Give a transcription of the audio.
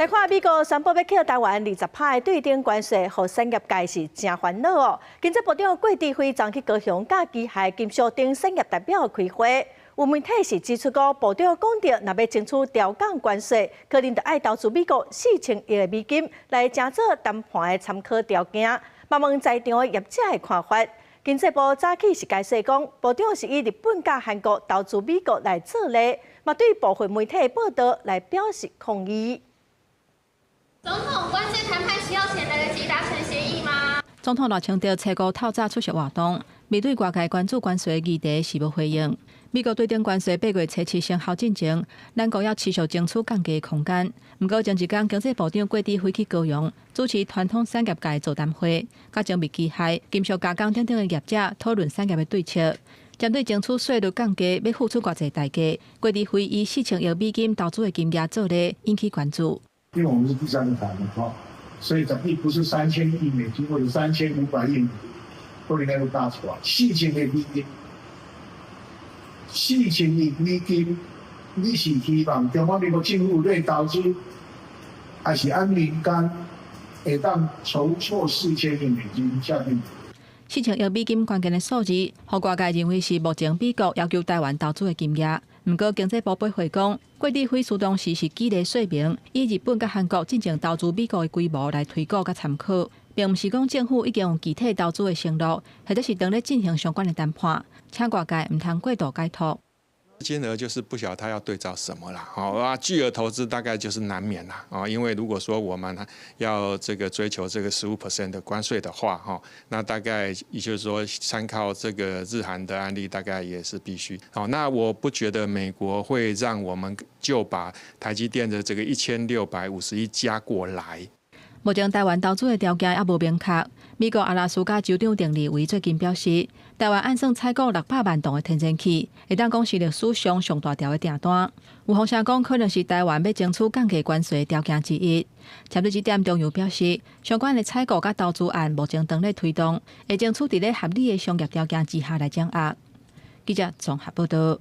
來看美國宣布欲扣台灣20趴的對等關稅，予產業界是誠煩惱哦。經濟部長郭智輝昨去高雄佮機械金屬等產業代表開會，有媒體是指出講，部長講著，若欲爭取調降關稅，可能著愛投資美國4000億的美金來成做談判的參考條件。嘛問在場的業者的看法。經濟部早起是解釋講，部長是以日本佮韓國投資美國來做例，嘛對部分媒體的報道來表示抗議。總統，關稅談判七號前來得及達成協議嗎？總統賴清德初五透早出席活動，面對外界關注關稅議題是無回應。美國對等關稅8月初7生效進前，咱國猶持續爭取降低空間。毋過前一工經濟部長郭智輝去高雄主持傳統產業界座談會，佮精密機械、金屬加工等等的業者討論產業的對策。針對爭取稅率降低，欲付出偌濟代價，郭智輝以4000億美金投資的金額做例，引起關注。因為我們是第三個談的哈，所以總計不是3000億美金或者3500億，或者那個大錯，四千億美金，四千億美金，你是希望中華民國政府來投資，還是按民間會當籌措四千億美金下去？ 4000億美金關鍵的數字，予外界認為是目前美國要求台灣投資的金額。毋過經濟部駁回講，郭智輝適當時是舉例說明，以日本佮韓國進前投資美國的規模來推估佮參考，並毋是講政府已經有具體投資的承諾，或者是當咧進行相關的談判，請外界毋通過度解讀。金額就是不曉得他要對照什麼啦，好啊，巨額投資大概就是難免啦，啊，因為如果說我們要這個追求這個15% 的關稅的話，哈，那大概也就是說參考這個日韓的案例，大概也是必須。好，那我不覺得美國會讓我們就把台積電的這個1650億加過來。目前台灣投資的條件猶無明確。美國阿拉斯加州長鄧利維最近表示，台灣按算採購600萬噸的天然氣，會當講是歷史上上大條的訂單。有風聲講，可能是台灣欲爭取降低關稅條件之一。針對這點，中油表示，相關的採購佮投資案目前當咧推動，會爭取佇咧合理的商業條件之下來掌握。記者綜合報道。